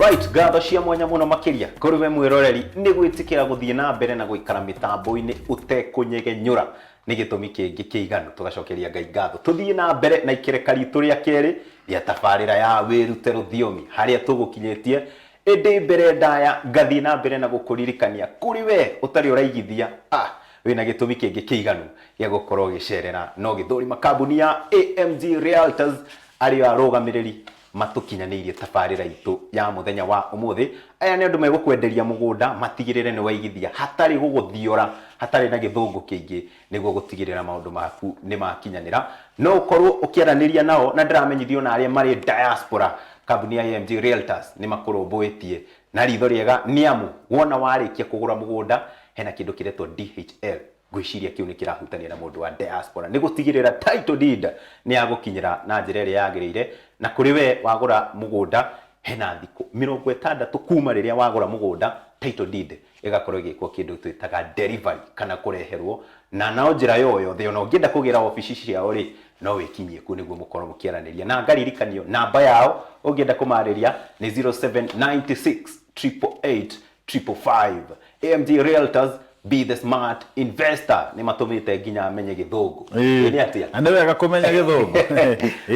Right, ngatho cia mwanya mũno makĩria kũrĩ we mwĩroreri nĩ gwĩtĩkĩra gũthiĩ na mbere na gũikara mĩtambo-inĩ ũtekũnyegenyũra. Nĩ gĩtũmi kĩngĩ kĩiganu tũgacokeria Ngai ngatho. Tũthiĩ na mbere na ikereka ritũ rĩa kerĩ rĩa tabarĩra ya Wĩrute Rũthiomi harĩa tũgũkinyĩtie. Ĩndĩ mbere ndaya ngathiĩ na mbere na gũkũririkania kũrĩ we ũtarĩ ũraigithia, ah, wĩna gĩtũmi kĩngĩ kĩiganu gĩa gũkorwo ũgĩcerera na ũgĩthũrima kambuni ya AMG Realtors arĩo arũgamĩrĩri matũkinyanĩirie tabarĩra itũ ya mũthenya wa ũmũthĩ. Aya nĩ andũ megũkwenderia mũgũnda matigĩrĩre nĩ waigithia hatarĩ gũgũthiora, hatarĩ na gĩthũngũ kĩingĩ nĩguo gũtigĩrĩra maũndũ maku nĩ makinyanĩra. No ũkorwo ũkĩaranĩria nao na ndĩramenyithio ona arĩa marĩ diaspora, kambuni ya AMG Realtors nĩ makũrũmbũĩtie na ritho rĩega nĩ amu wona warĩkia kũgũra mũgũnda hena kĩndũ kĩretwo DHL. Ngwĩciria kĩu nĩ kĩrahutania na mũndũ wa diaspora. Nĩ gũtigĩrĩra title deed nĩ yagũkinyĩra na njĩra ĩrĩa yagĩrĩire, na kũrĩ we wagũra mũgũnda hena thikũ 60 kuma rĩrĩa wagũra mũgũnda title deed ĩgakorwo ĩgĩkwo kĩndũ twĩtaga delivery kana kũreherwo, na no njĩra yoyothe ona ũngĩenda kũgĩra obici ciao rĩ, no wĩkinyie kuo nĩguo mũkorwo mũkĩaranĩria. Na ngaririkanio namba yao ũngĩenda kũmarĩria nĩ 0796 888 555. AMG Realtors, be the smart investor. Nĩ matũmĩte nginya menye gĩthũngũ. Ĩĩ nĩ atĩa? Na nĩ wega kũmenya gĩthũngũ.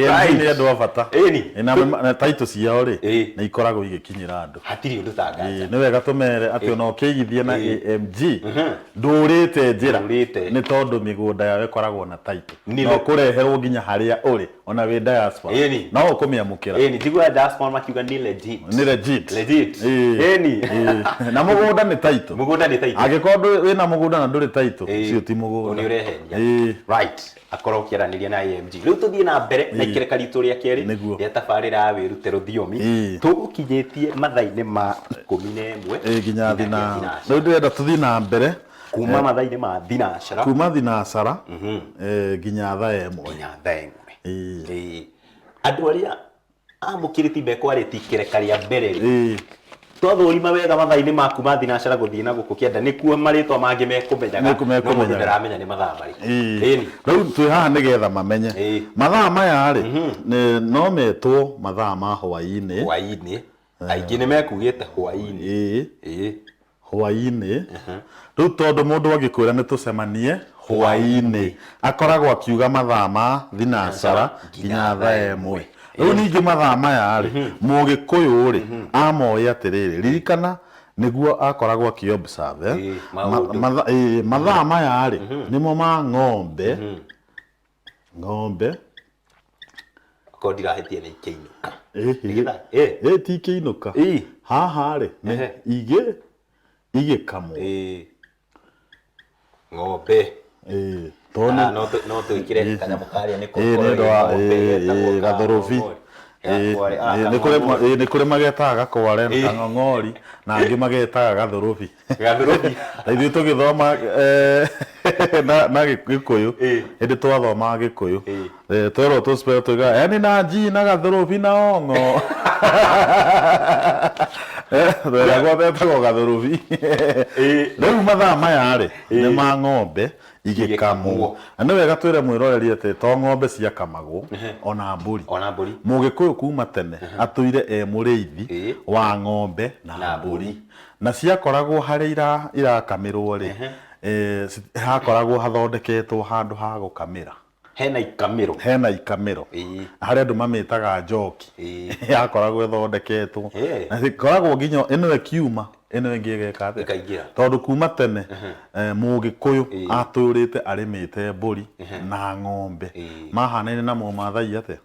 AMG nĩ andũ a bata. Ĩni. Ĩ, na title ciao rĩ, Ĩĩ. nĩ ikoragwo igĩkinyĩra andũ. Hatirĩ ũndũ ta nganja. Ĩĩ, nĩ wega tũmere atĩ ona ũkĩigithia na AMG ndũrĩte njĩra Ndũrĩte. nĩ tondũ mĩgũnda yao ĩkoragwo na title. Nĩ Na ũkũreherwo nginya harĩa ũrĩ. Ona wĩ diaspora. Ĩni. No ũkũmĩamũkĩra. Ĩni, njiguaga diaspora makiuga nĩ legit. Nĩ legit. Legit. Ĩĩ. Ĩni. Ĩĩ. Na mũgũnda nĩ title. Mũgũnda nĩ title. Angĩkorwo ndũrĩ wĩna mũgũnda na ndũrĩ title, Ĩĩ. ũcio ti mũgũnda. Nĩ ũrehenia. Ĩĩ. Right. Akorwo ũkĩaranĩria na AMG. Rĩu tũthiĩ na mbere na Ĩĩ. ikereka ritũ rĩa kerĩ Nĩguo. rĩa tabarĩra ya wĩrute rũthiomi. Ĩĩ. Tũgũkinyĩtie mathaa-inĩ ma 11 Ĩĩ nginya nginyagia thina. thinacara. Rĩu ndĩrenda tũthiĩ na mbere. Kuma mathaa-inĩ ma thinacara. Kuma thinacara nginya thaa ĩmwe. Nginya thaa ĩmwe. Ĩĩ. Ĩĩ. Andũ arĩa amũkĩrĩti mekwarĩtie ikereka rĩa mbere rĩ, Ĩĩ. twathũrima wega mathaa-inĩ ma kuma thinacara gũthiĩ na gũkũ kĩanda nĩkuo marĩtwa mangĩ mekũmenyaga, Nĩkuo no mũndũ mekũmenyaga. ndaramenya nĩ mathaa marĩkũ. Ĩĩ. Ĩni. Rĩu twĩ haha nĩgetha mamenye. Ĩĩ. Mathaa maya rĩ, nĩ- no metwo mathaa ma hwaĩ-inĩ. Hwaĩ-inĩ. Aingĩ nĩ mekugĩte hwaĩ-inĩ. Ĩĩ. Ĩĩ. Hwaĩ-inĩ. Rĩu tondũ mũndũ angĩkwĩra nĩ tũcemanie hwaĩ-inĩ, akoragwo akiuga mathaa ma thinacara nginya thaa ĩmwe. Rĩu ningĩ mathaa maya rĩ, Mũgĩkũyũ rĩ, amoĩ atĩrĩrĩ, ririkana nĩguo akoragwo akĩ observe, mathaa maya rĩ, nĩmo ma ng'ombe, ng'ombe. Okorwo ndirahĩtia nĩ ikĩinũka. Ĩhĩ. Nĩ gĩthaa? Ĩ. Ĩ ti ikĩinũka. Ĩ. Haha rĩ, nĩ Ehe. igĩ igĩkamwo. Ĩ. Ng'ombe. Ĩ. Tondũ nĩ Ah, no tũ- no twĩkĩre kanyamũ karĩa nĩko Ĩ, nĩ ũndũ wa ng'ombe ĩ, getagwo ĩ, gathũrũbi. kang'ong'ori. Ĩ, Gakware, ah, ĩ, nĩ kũrĩ ma- kang'ong'ori. ĩ, nĩ kũrĩ magetaga gakware Ĩ. kang'ong'ori na angĩ magetaga gathũrũbi. Gathũrũbi. Ta ithuĩ tũgĩthoma eh, na na Gĩkũyũ Ĩ. hĩndĩ twathomaga Gĩkũyũ Ĩ. eh, twerwo tũ spell tuigaga eni na G na gathũrũbi na ong'o. Eh, tweragwo betagwo gathũrũbi. Ĩ. Rĩu mathaa maya rĩ nĩ ma ng'ombe igĩkamwo. Na nĩ wega twĩre mwĩroreri atĩ to ng'ombe ciakamagwo, ona mbũri. Ona mbũri. Mũgĩkũyũ kuma tene atũire e mũrĩithi Ĩĩ. wa ng'ombe na Na mbũri. mbũri. Na ciakoragwo harĩa irakamĩrwo rĩ, hakoragwo hathondeketwo handũ ha gũkamĩra. Hena ikamĩro. Hena ikamĩro. Ĩĩ. Harĩa andũ mamĩtaga njoki. Ĩĩ. Yakoragwo ĩthondeketwo. Ĩĩ. Na ĩkoragwo nginya ĩno ĩkiuma, ĩno ĩngĩ ĩgeka atĩa? Ĩkaingĩra. Tondũ kuma tene Mũgĩkũyũ Ĩĩ. atũrĩte arĩmĩte mbũri na ng'ombe. Ĩĩ. Mahanaine na Mũmathai atĩa?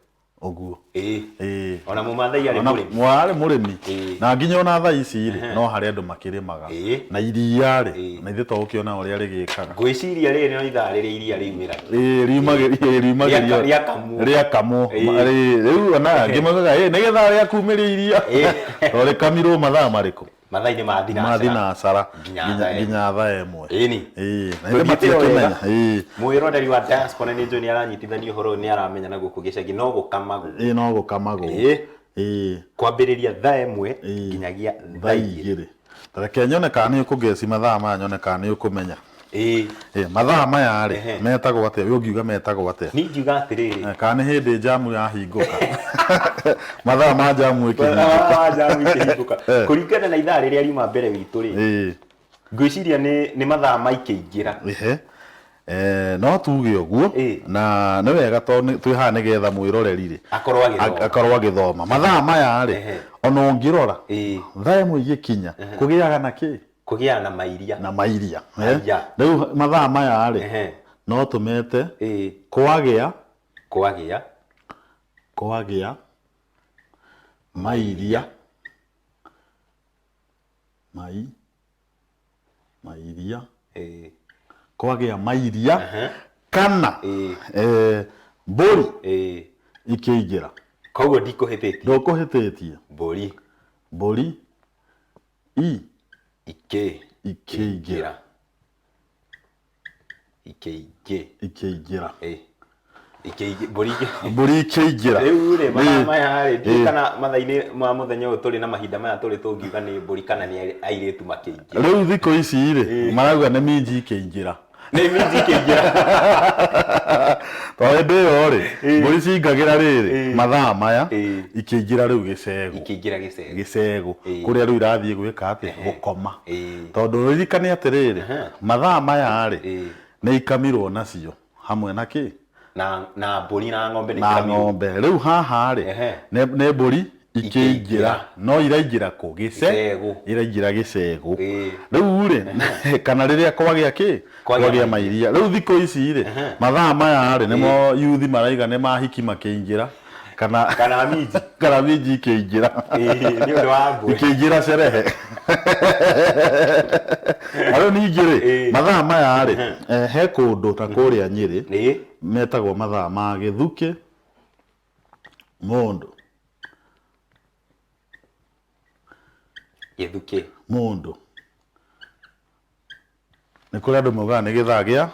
Ũguo. Ĩĩ. Ĩĩ. Ona Mũmathai arĩ Ona mũrĩmi. Arĩ mũrĩmi. Ĩĩ. Na nginya ona thaa ici rĩ, no harĩ andũ makĩrĩmaga. Ĩĩ. Na iria rĩ, Ĩĩ. na ithuĩ to gũkĩona ũrĩa rĩgĩkaga. Ngwĩciria rĩrĩ no ithaa rĩrĩa iria riumĩraga. Ĩĩ, riumagĩrio, riumagĩrio. Rĩakamwo. Rĩakamwo. Ĩĩ. Rĩ- Rĩu ona angĩ maugaga, "Ĩ, nĩgetha rĩakumĩria iria." Ĩĩ. To rĩkamirwo mathaa marĩkũ? Mathaa-inĩ ma thinacara. Ma thinacara. Nginya Nginya thaa ĩmwe. nginya thaa ĩmwe. Ĩni. Ĩĩ. Na ithe Tũthiĩte o wega. matiakĩmenya. Ĩĩ. Mwĩroreri wa diaspora nĩ njũĩ nĩ aranyitithania ũhoro ũyũ nĩ aramenya na gũkũ gĩcagi no gũkamagwo. Ĩĩ no gũkamagwo. Ĩĩ. Ĩĩ. Kwambĩrĩria thaa ĩmwe Ĩĩ. nginyagia Thaa igĩrĩ. Ta reke nyone kana nĩ ũkũngeci mathaa maya nyone kana nĩ ũkũmenya. Ĩĩ. Mathaa maya rĩ, metagwo atĩa? We ũngiuga metagwo atĩa? Niĩ ingiuga atĩrĩrĩ. Kana nĩ hĩndĩ njamu yahingũka? Mathaa ma njamu ĩkĩhingũka. Mathaa ma njamu ĩkĩhingũka. Kũringana na ithaa rĩrĩa riuma mbere witũ rĩ, ngwĩciria nĩ mathaa ma ikĩingĩra. Ehe. No tuge ũguo na nĩ wega tondũ twĩ haha nĩgetha mwĩroreri rĩ akorwo agĩthoma, akorwo agĩthoma. Mathaa maya rĩ, ona ũngĩrora thaa ĩmwe igĩkinya kũgĩaga na kĩ? Kũgĩaga na mairia. Na mairia. Mairia. Rĩu mathaa maya rĩ, no tũmete kwagĩa, kwagĩa, kwagĩa mairia, mai mairia, kwagĩa mairia kana mbũri ikĩingĩra. Koguo ndikũhĩtĩtie. Ndũkũhĩtĩtie. Mbũri. Mbũri i ikĩ ikĩingĩra. Ikĩingĩ. Ikĩingĩra. Ikĩingĩ, mbũri ikĩ. Mbũri ikĩingĩra. Rĩu rĩ, mathaa maya rĩ, ndiũĩ kana mathaa-inĩ ma mũthenya ũyũ tũrĩ na mahinda maya tũrĩ tũngiuga nĩ mbũri kana nĩ airĩtu makĩingĩra. Rĩu thikũ ici rĩ, marauga nĩ minji ikĩingĩra. Nĩ minji ikĩingĩra. Tondũ hĩndĩ ĩyo rĩ, mbũri cingagĩra rĩrĩ, mathaa maya, ikĩingĩra rĩu gĩcegũ. Ikĩingĩra gĩcegũ. Gĩcegũ, kũrĩa rĩu irathiĩ gwĩka atĩa? Gũkoma. Tondũ ũririkane atĩrĩrĩ, mathaa maya rĩ, nĩ ikamirwo nacio hamwe na kĩ? Na mbũri na ng'ombe nĩ Na ikamirwo. ng'ombe. Rĩu haha rĩ, nĩ mbũri ikĩingĩra, no iraingĩra kũ? Gĩcegũ. Iraingĩra gĩcegũ. Rĩu rĩ, kana rĩrĩa kwagĩa kĩ? Kwagĩa mairia. Rĩu thikũ ici rĩ, mathaa maya rĩ, nĩmo yuthi maraiga nĩ mahiki makĩingĩra, kana kana minji, kana minji ikĩingĩra. Nĩ ũndũ wa mbũri. Ikĩingĩra cerehe. Na rĩu ningĩ rĩ, mathaa maya rĩ, he kũndũ ta kũrĩa Nyĩrĩ, metagwo mathaa ma gĩthukĩ mũndũ. Gĩthukĩ mũndũ. Nĩ kũrĩ andũ maugaga nĩ gĩthaa gĩa,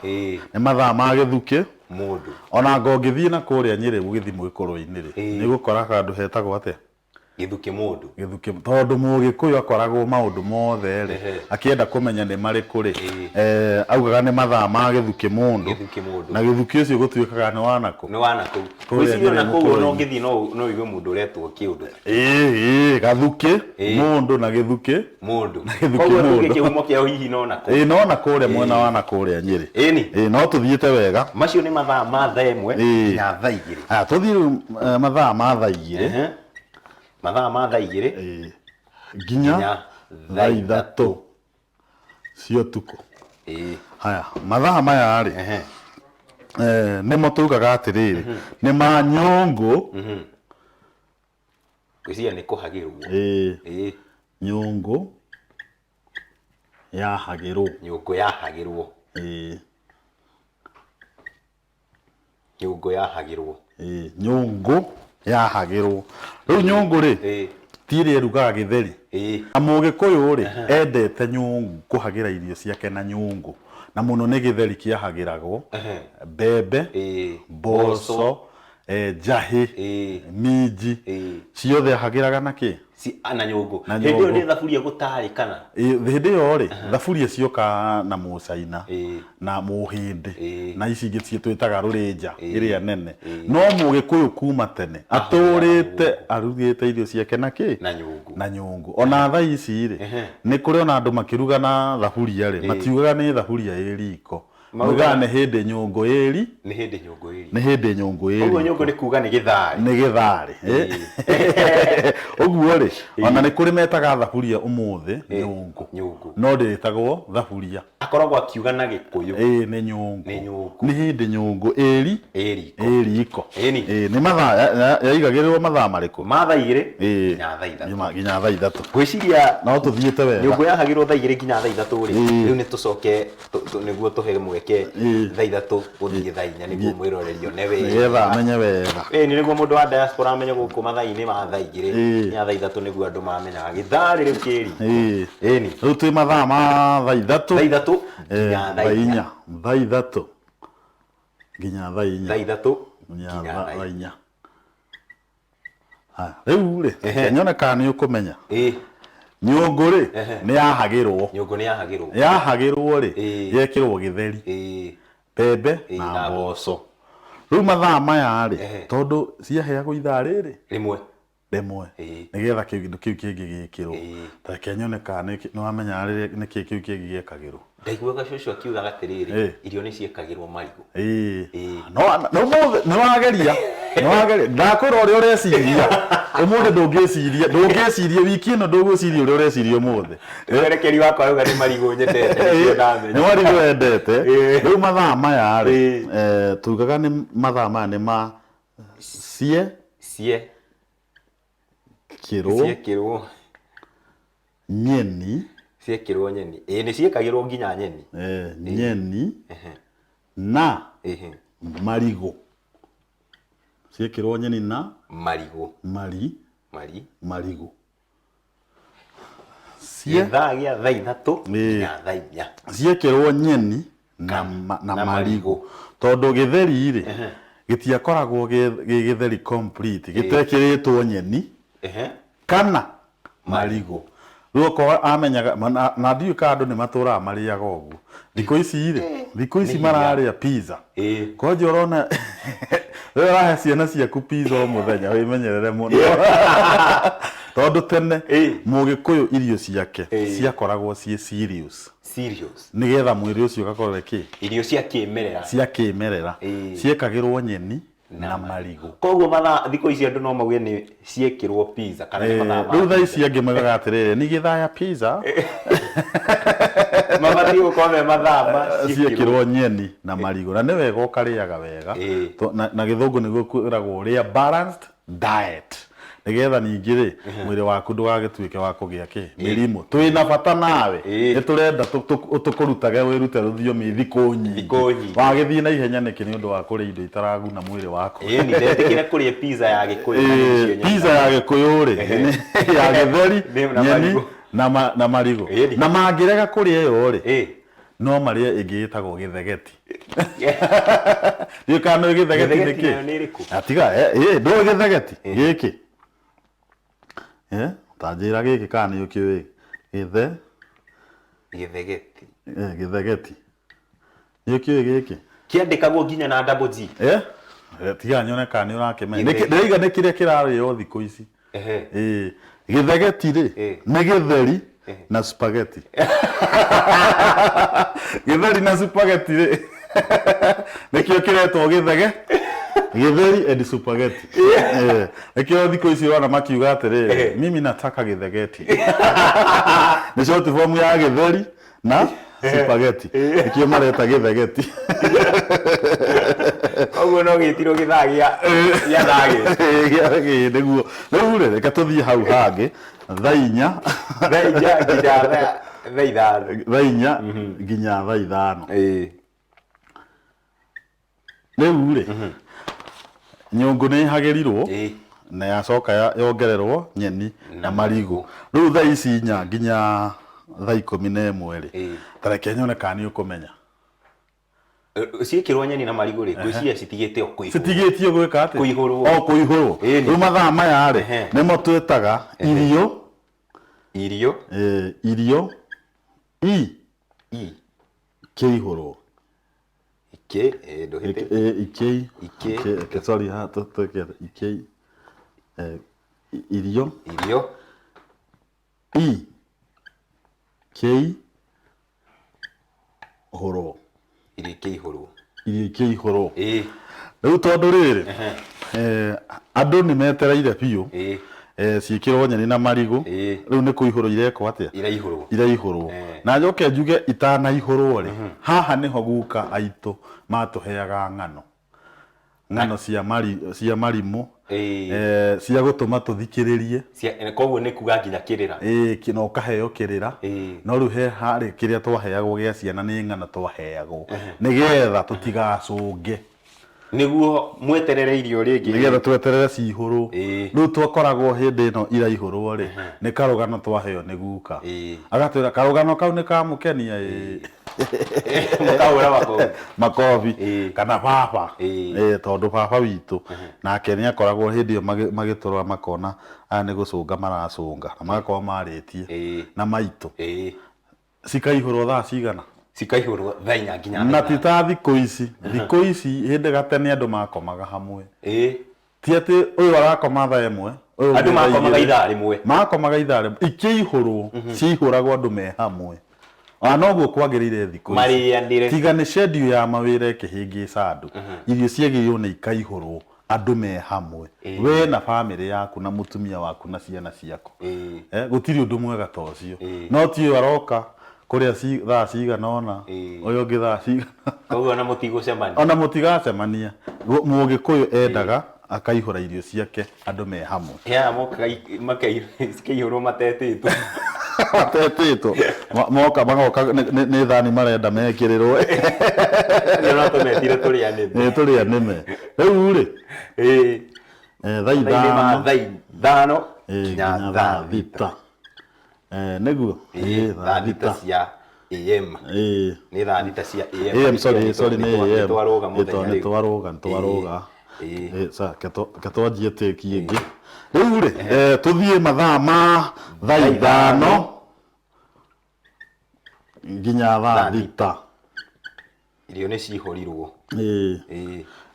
nĩ mathaa ma gĩthukĩ mũndũ. Ona anga ũngĩthiĩ na kũrĩa Nyĩrĩ ũgĩthiĩ Mũgĩkũrũ-inĩ rĩ, nĩ ũgũkora handũ hetagwo atĩa? Gĩthukĩ mũndũ. Gĩthukĩ, tondũ Mũgĩkũyũ akoragwo maũndũ mothe rĩ, akĩenda kũmenya nĩ marĩkũ rĩ, augaga nĩ mathaa ma gĩthukĩ mũndũ. Gĩthukĩ mũndũ. Na gĩthukĩ ũcio gũtuĩkaga nĩ wa nakũ? Nĩ wa nakũu. Kũrĩa Ngwĩciria ona Nyĩrĩ kũu ona Mũkũrũ-inĩ. ũngĩthiĩ no ũigue mũndũ ũretwo kĩũndũ. Ĩĩ, gathukĩ mũndũ na gĩthukĩ Mũndũ. Na gĩthukĩ Koguo tuge mũndũ. kĩhumo kĩao hihi no nakũu. Ĩĩ, no na kũrĩa mwena wa na kũrĩa Nyĩrĩ. Ĩni. Ĩĩ, no tũthiĩte wega. Macio nĩ mathaa ma thaa ĩmwe nginya thaa igĩrĩ. Haya, tũthiĩ rĩu mathaa ma thaa igĩrĩ. Mathaa ma thaa igĩrĩ. Nginya thaa ithatũ cia ũtukũ. Haya, mathaa maya rĩ, nĩmo tugaga atĩrĩrĩ, nĩ ma nyũngũ. Ngwĩciria nĩ kũhagĩrwo. Nyũngũ yahagĩrwo. Nyũngũ yahagĩrwo. Nyũngũ yahagĩrwo. Nyũngũ yahagĩrwo. Rĩu nyũngũ rĩ, ti ĩrĩa ĩrugaga gĩtheri. Na Mũgĩkũyũ rĩ, endete nyũngũ, kũhagĩra irio ciake na nyũngũ. Na mũno nĩ gĩtheri kĩahagĩragwo, mbembe, mboco, njahĩ, minji, ciothe ahagĩraga na kĩ? Na nyũngũ. Na Hĩndĩ ĩyo nyũngũ. nĩ thaburia gũtarĩ kana? Hĩndĩ ĩyo rĩ, thaburia cioka na mũcaina, na mũhĩndĩ, na ici ingĩ twĩtaga rũrĩnja, ĩrĩa nene. No Mũgĩkũyũ kuma tene, atũrĩte arugĩte irio ciake na kĩ? Na nyũngũ. Na nyũngũ. Ona thaa ici rĩ, nĩ kũrĩ ona andũ makĩruga na thaburia rĩ, matiugaga nĩ thaburia ĩ riko. Maugaga nĩ hĩndĩ nyũngũ ĩri. Nĩ hĩndĩ nyũngũ ĩri. Nĩ hĩndĩ nyũngũ ĩri. Ũguo nyũngũ nĩ kuga nĩ gĩtharĩ. Nĩ gĩtharĩ. Ũguo rĩ, ona nĩ kũrĩ metaga thaburia ũmũthĩ nyũngũ. Nyũngũ. No ndĩtagwo thaburia. Akoragwo akiuga na Gĩkũyũ. Ĩĩ nĩ nyũngũ. Nĩ nyũngũ. Nĩ hĩndĩ nyũngũ ĩri. Ĩ riko. Ĩ riko. Ĩni. Ĩĩ nĩ mathaa yaigagĩrĩrwo mathaa marĩkũ? Ma thaa igĩrĩ. Ĩĩ. Nginya thaa ithatũ. Nginya thaa ithatũ. Ngwĩciria no tũthiĩte wega. Nyũngũ yahagĩrwo thaa igĩrĩ nginya thaa ithatũ rĩ, rĩu nĩ tũcoke nĩguo tũhe mweke thaa ithatũ gũthiĩ thaa inya nĩguo mwĩroreri one wega. Nĩgetha amenye wega. Ĩĩ nĩ nĩguo mũndũ wa diaspora amenye gũkũ mathaa-inĩ ma thaa igĩrĩ nginya thaa ithatũ nĩguo andũ mamenyaga gĩtharĩ rĩu kĩ riko. Ĩni. Rĩu twĩ mathaa ma thaa ithatũ. Thaa ithatũ nginya thaa inya. Thaa ithatũ nginya thaa inya. Thaa ithatũ nginya nginya thaa inya. Haya, rĩu rĩ, nyone kana nĩ ũkũmenya. Nyũngũ rĩ, nĩ yahagĩrwo. Nyũngũ nĩ yahagĩrwo. Yahagĩrwo rĩ, yekĩrwo gĩtheri, mbembe na na mboco. Rĩu mathaa maya rĩ, tondũ ciaheagwo ithaa rĩrĩ rĩmwe rĩmwe, nĩgetha kĩndũ kĩu kĩngĩ gĩkĩrwo. Ta reke nyone kana nĩ wamenya nĩkĩ kĩu kĩngĩ gĩekagĩrwo. Ndaiguaga cũcũ akiugaga atĩrĩrĩ, irio nĩ ciĩkagĩrwo marigũ. Ĩĩ. No no ũmũthĩ nĩ wageria, nĩ wageria. Ndakwĩra ũrĩa ũreciria, ũmũthĩ ndũngĩciria, ndũngĩciria wiki ĩno ndũgwĩciria ũrĩa ũreciria ũmũthĩ. Mwerekeri wakwa arauga nĩ marigũ nyendete, nĩkĩo ndamenya. Nĩ marigũ wendete. Rĩu mathaa maya rĩ, tugaga nĩ mathaa maya nĩ ma cie cie kĩrwo ciekĩrwo nyeni, ciekĩrwo nyeni. Ĩĩ, nĩ ciĩkagĩrwo nginya nyeni. Nyeni na marigũ. Ciekĩrwo nyeni na marigũ. Mari Mari. Marigũ. Cie Gĩthaa gĩa thaa ithatũ nginya thaa inya. Ciekĩrwo nyeni na, na na marigũ. Marigũ. Tondũ gĩtheri rĩ, gĩtiakoragwo gĩ gĩtheri complete gĩtekĩrĩtwo nyeni kana marigũ. Rĩu okorwo amenyaga na ndiũĩ kana andũ nĩ matũraga marĩaga ũguo thikũ ici rĩ, thikũ ici Nĩ hinya. Mararĩa pizza. Konje ũrona rĩu ũrahe ciana ciaku pizza o mũthenya, wĩmenyerere mũno, tondũ tene Mũgĩkũyũ irio ciake ciakoragwo ciĩ serious, Serious. Nĩgetha mwĩrĩ ũcio ũgakorwo kĩ Irio cia kĩmerera. Cia kĩmerera, ciekagĩrwo nyeni na marigũ. Koguo mathaa thikũ ici andũ no mauge nĩ ciekĩrwo pizza kana nĩ mathaa ma Rĩu thaa pizza. Ici angĩ maugaga atĩrĩrĩ, nĩ gĩthaa ya pizza. Mabatiĩ gũkorwo me mathaa ma ciĩkĩrwo nyeni na marigũ, na nĩ wega ũkarĩaga wega. Na gĩthũngũ nĩguo kwĩragwo ũrĩa balanced diet, nĩgetha ningĩ rĩ, mwĩrĩ waku ndũgagĩtuĩke wa kũgĩa kĩ mĩrimũ. Twĩna bata nawe, nĩ tũrenda tũkũrutage wĩrute rũthiomi thikũ nyingĩ. Thikũ nyingĩ. Wagĩthiĩ na ihenya nĩkĩ? Nĩ ũndũ wa kũrĩa indo itaraguna mwĩrĩ waku. Ĩĩ, ni ndetĩkĩre kũrĩa pizza ya Gĩkũyũ na nĩ icio nyeni. Pizza ya Gĩkũyũ rĩ, ya gĩtheri, Na nyeni marigũ. na marigũ. Na mangĩrega kũrĩa ĩyo rĩ, no marĩe ĩngĩ ĩtagwo gĩthegeti. Ndiũĩ kana nĩ gĩthegeti. Gĩthegeti Nĩkĩ? Nayo nĩ ĩrĩkũ? Atiga ndũĩ gĩthegeti gĩkĩ? Ta njĩra gĩkĩ kana nĩ ũkĩũĩ gĩthe Gĩthegeti. Gĩthegeti nĩ ũkĩũĩ gĩkĩ? Kĩandĩkagwo nginya na double G. Tiga nyone kana nĩ ũrakĩmenya. Gĩthegeti. Ndĩraiga nĩ kĩrĩa kĩrarĩo thikũ ici. Gĩthegeti rĩ, nĩ gĩtheri na spaghetti. Gĩtheri na spaghetti rĩ, nĩkĩo kĩretwo gĩthege, gĩtheri and spaghetti. Nĩkĩo thikũ ici ũrona makiuga atĩrĩrĩ, "Mimi nataka gĩthegeti." Nĩ short form ya gĩtheri na spaghetti, nĩkĩo mareta gĩthegeti. Koguo no gĩtirwo gĩthaa gĩa thaa gĩ. Ĩĩ, nĩguo. Rĩu rĩ, reke tũthiĩ hau hangĩ, thaa 4. Thaa 4 nginya thaa 5. Thaa 4 nginya thaa 5. Rĩu rĩ, nyũngũ nĩ ĩhagĩrirwo na yacoka yongererwo nyeni na marigũ. Rĩu thaa ici 4 nginya thaa 11 rĩ, ta reke nyone kana nĩ ũkũmenya. Ciĩkĩrwo nyeni na marigũ rĩ, ngwĩciria citigĩte o kũihũrwo. Citigĩtio gwĩka atĩ Kũihũrwo. O kũihũrwo. Rĩu mathaa maya rĩ, nĩmo twĩtaga irio Irio. Irio i I. kĩihũrwo. Ikĩ, ndũhĩte. Ikĩ. Ikĩ. Sorry, ha twĩke ikĩ, irio Irio. I kĩ hũrwo. Irio ikĩihũrwo. Irio ikĩihũrwo. Rĩu tondũ rĩrĩ, andũ nĩ metereire biũ ciĩkĩrwo nyeni na marigũ, rĩu nĩ kũihũrwo irekwo atĩa? Iraihũrwo. Iraihũrwo. Na njoke njuge itanaihũrwo rĩ, haha nĩho guka aitũ matũheaga ng'ano, ng'ano cia marimũ, cia gũtũma tũthikĩrĩrie. Koguo nĩ kuga nginya kĩrĩra. Ĩĩ, na ũkaheo kĩrĩra. No rĩu he harĩ kĩrĩa twaheagwo gĩa ciana, nĩ ng'ano twaheagwo nĩgetha tũtigacũnge. Nĩguo mweterere irio rĩngĩ. Nĩgetha tweterere cihũrwo. Rĩu twakoragwo hĩndĩ ĩno iraihũrwo rĩ, nĩ karũgano twaheo nĩ guka, agatwĩra karũgano kau nĩ kamũkenia. Ĩĩ. Mũkahũra makobi. Makobi. Kana baba. Tondũ baba witũ nake nĩ akoragwo hĩndĩ ĩyo magĩtũrora makona aya nĩ gũcũnga maracũnga na magakorwo marĩtie na maitũ. Cikaihũrwo thaa cigana? Cikaihũrwo thaa 4 nginya thaa Na ti 5. Ta thikũ ici. Thikũ ici hĩndĩ gatene andũ makomaga hamwe. Ti atĩ ũyũ arakoma thaa 1, ũyũ Andũ ũngĩ thaa makomaga 2. Ithaa rĩmwe. Makomaga ithaa rĩmwe. Ikĩihũrwo, ciaihũragwo andũ me hamwe. Ona noguo kwagĩrĩire thikũ ici. Marĩanĩre. Tiga nĩ schedule ya mawĩra ĩkĩhĩngĩca andũ. Irio ciagĩrĩirwo nĩ ikaihũrwo andũ me hamwe. We na bamĩrĩ yaku na mũtumia waku na ciana ciaku. Gũtirĩ ũndũ mwega ta ũcio. No ti ũyũ aroka kũrĩa thaa cigana ũna, ũyũ ũngĩ thaa cigana. Koguo ona mũtigũcemania. Ona mũtigacemania. Mũgĩkũyũ endaga akaihũra irio ciake andũ me hamwe. Aya mokaga cikaihũrwo matetĩtwo. Matetĩtwo. Moka magoka nĩ thani marenda mekĩrĩrwo. Acio no tũmetire tũrĩa nĩme. Nĩ tũrĩa nĩme. Rĩu rĩ, thaa Thaa inĩ ma 5 thaa 5 nginya nginya thaa thaa 6. 6. Nĩguo? Thaa Thaa 6 6. Cia AM. Nĩ thaa 6 cia AM. AM, sorry, sorry, nĩ Nĩ AM. twarũga mũthenya Nĩ rĩu. twarũga, nĩ twarũga. Sa, reke twanjie take ĩngĩ. Rĩu rĩ, tũthiĩ mathaa ma thaa 5 nginya thaa Thaa 6. Irio nĩ cihũrirwo.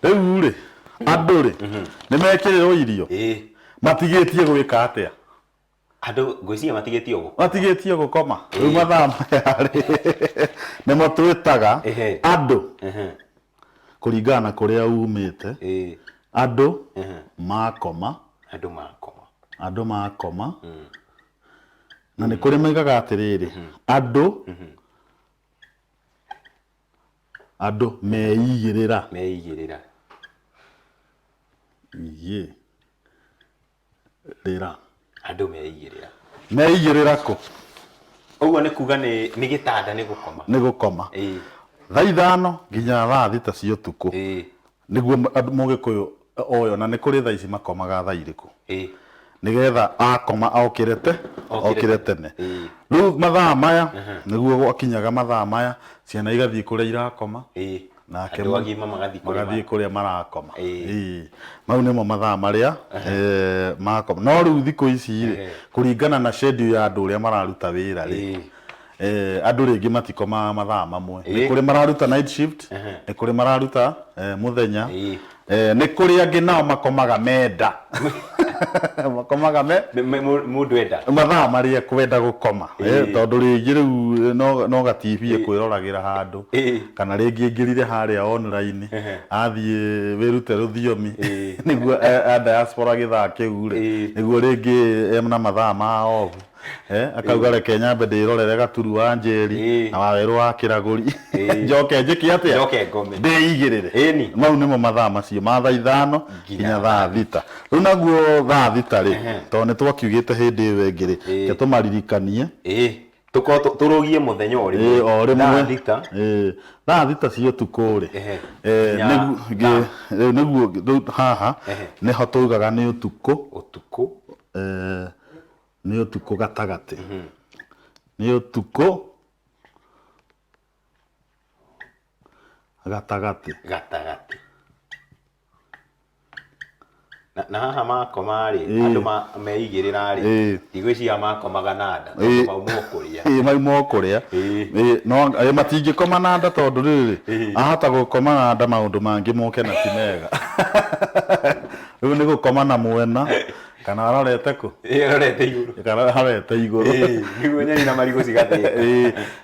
Rĩu rĩ, andũ rĩ, nĩ mekĩrĩrwo irio? Matigĩtie gwĩka atĩa? Andũ ngwĩciria matigĩtie gũkoma. Matigĩtie gũkoma. Rĩu mathaa maya rĩ, nĩmo twĩtaga andũ kũringana na kũrĩa umĩte, andũ makoma. Andũ makoma. Andũ makoma. Na nĩ kũrĩ maigaga atĩrĩrĩ, andũ meigĩrĩra. Meigĩrĩra. Igĩrĩra. Andũ meigĩrĩra. Meigĩrĩra kũ? Ũguo nĩ kuga nĩ gĩtanda, nĩ gũkoma. Nĩ gũkoma. Thaa 5 nginya thaa 6 cia ũtukũ. Nĩguo andũ mũgĩkũyũ oyo, na nĩ kũrĩ thaa ici makomaga thaa irĩkũ? Nĩgetha akoma okĩre te Okĩre okĩre tene. Rĩu mathaa maya nĩguo gwakinyaga mathaa maya, ciana igathiĩ kũrĩa irakoma, nake Andũ agima magathiĩ kũrĩa magathiĩ kũrĩa marakoma. Mau nĩmo mathaa marĩa makoma. No rĩu thikũ ici rĩ, kũringana na schedule ya andũ ũrĩa mararuta wĩra rĩ, andũ rĩngĩ matikomaga mathaa mamwe. Nĩ kũrĩ mararuta night shift, nĩ kũrĩ mararuta mũthenya. Nĩ kũrĩ angĩ nao makomaga menda, makomaga me Mũndũ enda. Mathaa marĩa kwenda gũkoma. Tondũ rĩngĩ rĩu no ga TV ekwĩroragĩra handũ, kana rĩngĩ aingĩrire harĩa online, athiĩ wĩrute rũthiomi nĩguo a diaspora gĩthaa kĩu rĩ, nĩguo rĩngĩ ena mathaa ma off, akauga reke nyambe ndĩrorere Gaturu wa Njeri na Wawerũ wa Kĩragũri, njoke njĩke atĩa? Njoke ngome. Ndĩigĩrĩre. Ĩni. Mau nĩmo mathaa macio ma thaa 5 nginya thaa 6. Rĩu naguo thaa 6 rĩ, tondũ nĩ twakiugĩte hĩndĩ ĩyo ĩngĩ rĩ, reke tũmaririkanie. Tũkorwo tũrũgie mũthenya o rĩmwe. O rĩmwe. Thaa 6. Thaa 6 cia ũtukũ rĩ, Nginya rĩu nĩguo rĩu haha nĩho tugaga nĩ ũtukũ. Ũtukũ. Nĩ ũtukũ gatagatĩ. Nĩ ũtukũ gatagatĩ. Gatagatĩ. Na haha makoma rĩ, andũ meigĩrĩra rĩ, ndigwĩciria makomaga na nda, tondũ mauma o kũrĩa. Mauma o kũrĩa. No matingĩkoma na nda, tondũ rĩrĩ, ahota gũkoma na nda maũndũ mangĩ moke na ti mega. Rĩu nĩ gũkoma na mwena kana arorete kũ? Arorete igũrũ. Kana arorete igũrũ. Nĩguo nyeni na marigũ cigathĩka.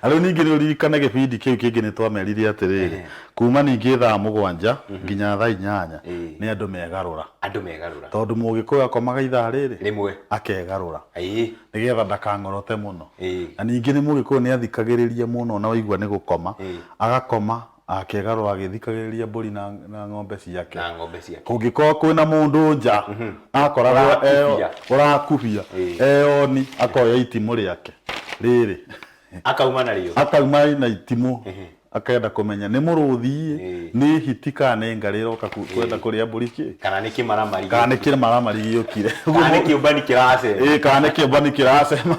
Na rĩu ningĩ nĩ ũririkane gĩbindi kĩu kĩngĩ nĩ twamerire atĩrĩrĩ, kuma ningĩ thaa 7 nginya thaa 8 nĩ andũ megarũra. Andũ megarũra. Tondũ mũgĩkũyũ akomaga ithaa rĩrĩ rĩmwe, akegarũra nĩgetha ndakang'orote mũno. Na ningĩ nĩ mũgĩkũyũ nĩ athikagĩrĩria mũno, na waigua nĩ gũkoma, agakoma akegarũra agĩthikagĩrĩria mbũri na ng'ombe ciake. Na ng'ombe ciake. Kũngĩkorwo kwĩna mũndũ nja akoragwo Ũrakubia. Ũrakubia, eoni akoya itimũ rĩake rĩrĩ, Akauma narĩo. Akauma na itimũ, akenda kũmenya nĩ mũrũthi, nĩ hiti kana nĩ ngarĩ ĩroka kwenda kũrĩa mbũri kĩ, Kana nĩ kĩmaramari. Kana nĩ kĩmaramari gĩũkire. Kana nĩ kĩũmbani kĩracema. Kana nĩ kĩũmbani kĩracema.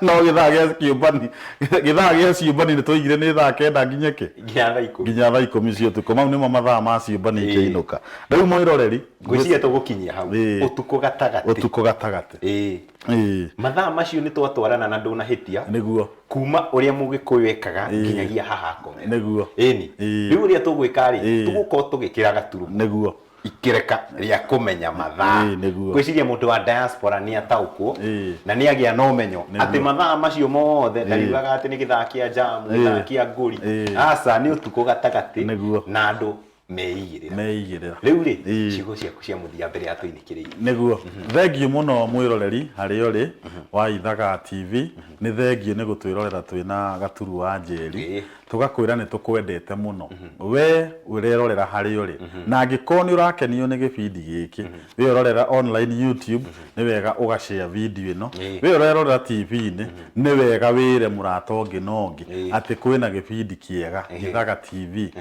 No gĩthaa gĩa kĩũmbani, gĩthaa gĩa ciũmbani nĩ twaigire nĩ thaa 9 nginya kĩ? Nginya thaa 10. Nginya thaa 10 cia ũtukũ. Mau nĩmo mathaa ma ciũmbani ikĩinũka. Rĩu mwĩroreri, Ngwĩciria tũgũkinyia hau. Ũtukũ gatagatĩ. Ũtukũ gatagatĩ. Ĩĩ. Mathaa macio nĩ twatwarana na ndũnahĩtia. Nĩguo. Kuma ũrĩa Mũgĩkũyũ ekaga nginyagia haha akomera. Nĩguo. Ĩni. Rĩu ũrĩa tũgwĩka rĩ, tũgũkorwo tũgĩkĩra gaturumo. Nĩguo. Ikĩreka rĩa kũmenya mathaa. Nĩguo. Ngwĩciria mũndũ wa diaspora nĩ ataũkwo na nĩ agĩa na ũmenyo atĩ mathaa macio mothe ndariugaga atĩ nĩ gĩthaa kĩa jamu, gĩthaa kĩa ngũri. Aca, nĩ ũtukũ gatagatĩ. Nĩguo. Na andũ meigĩrĩra. Meigĩrĩra. Rĩu rĩ, ciugo ciaku cia mũthia mbere ya tũinĩkĩrĩirie. Nĩguo. Thengiũ mũno mwĩroreri harĩa ũrĩ wa Ithaga TV. Nĩ thengiũ nĩ gũtwĩrorera twĩna Gaturu wa Njeri. Tũgakwĩra nĩ tũkwendete mũno. We ũrerorera harĩa ũrĩ. Na angĩkorwo nĩ ũrakenio nĩ gĩbindi gĩkĩ, we ũrorera online YouTube, nĩ wega ũga share video ĩno. We ũrerorera TV-inĩ, nĩ wega wĩre mũrata ũngĩ na ũngĩ atĩ kwĩna gĩbindi kĩega Ithaga TV,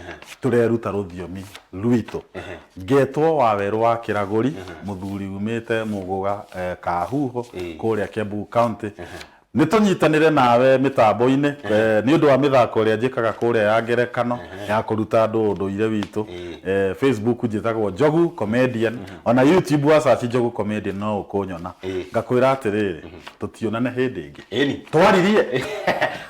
tũreruta rũthiomi rwitũ. Ngetwo Wawerũ wa Kĩragũri, mũthuri umĩte Mũgũga Kahuho kũrĩa Kiambu County. Nĩ tũnyitanĩre nawe mĩtambo-inĩ nĩ ũndũ wa mĩthako ĩrĩa njĩkaga kũrĩa ya ngerekano ya kũruta andũ ũndũire witũ. Facebook njĩtagwo Njogu Comedian, ona YouTube wa search Njogu Comedian no ũkũnyona. Ngakwĩra atĩrĩrĩ, tũtionane hĩndĩ ĩngĩ. Ĩni. Twaririe.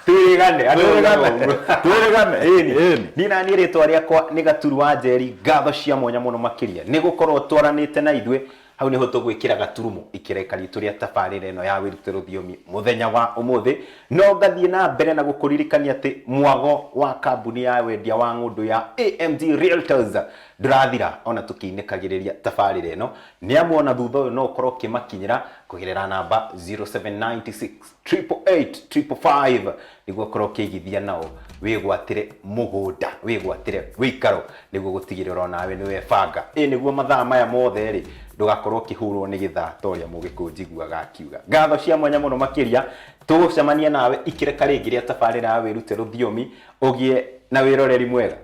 Twĩrĩgane. Andũ Twĩrĩgane. Twĩrĩgane. Ĩni. Ĩni. Niĩ naniĩ rĩtwa rĩakwa nĩ Gaturu wa Njeri, ngatho cia mwanya mũno makĩria nĩ gũkorwo twaranĩte na ithuĩ. Hau nĩho tũgwĩkĩra gaturumo ikĩreka ritũ rĩa tabarĩra ĩno ya wĩrute rũthiomi mũthenya wa ũmũthĩ. No ngathiĩ na mbere na gũkũririkania atĩ mwago wa kambuni ya wendia wa ng'ũndũ ya AMG Realtors ndũrathira ona tũkĩinĩkagĩrĩria tabarĩra ĩno, nĩ amu ona thutha ũyũ no ũkorwo ũkĩmakinyĩra kũgerera namba 0796 888 555 nĩguo ũkorwo ũkĩigithia nao wĩgwatĩre mũgũnda, wĩgwatĩre wĩikaro nĩguo gũtigĩrĩra onawe nĩ webanga. Ĩ nĩguo mathaa maya mothe rĩ, ndũgakorwo ũkĩhũrwo nĩ gĩthaa ta ũrĩa Mũgĩkũyũ njiguaga akiuga. Ngatho cia mwanya mũno makĩria, tũgũcemania nawe ikĩreka rĩngĩ rĩa tabarĩra ya wĩrute rũthiomi, ũgĩe na wĩroreri mwega.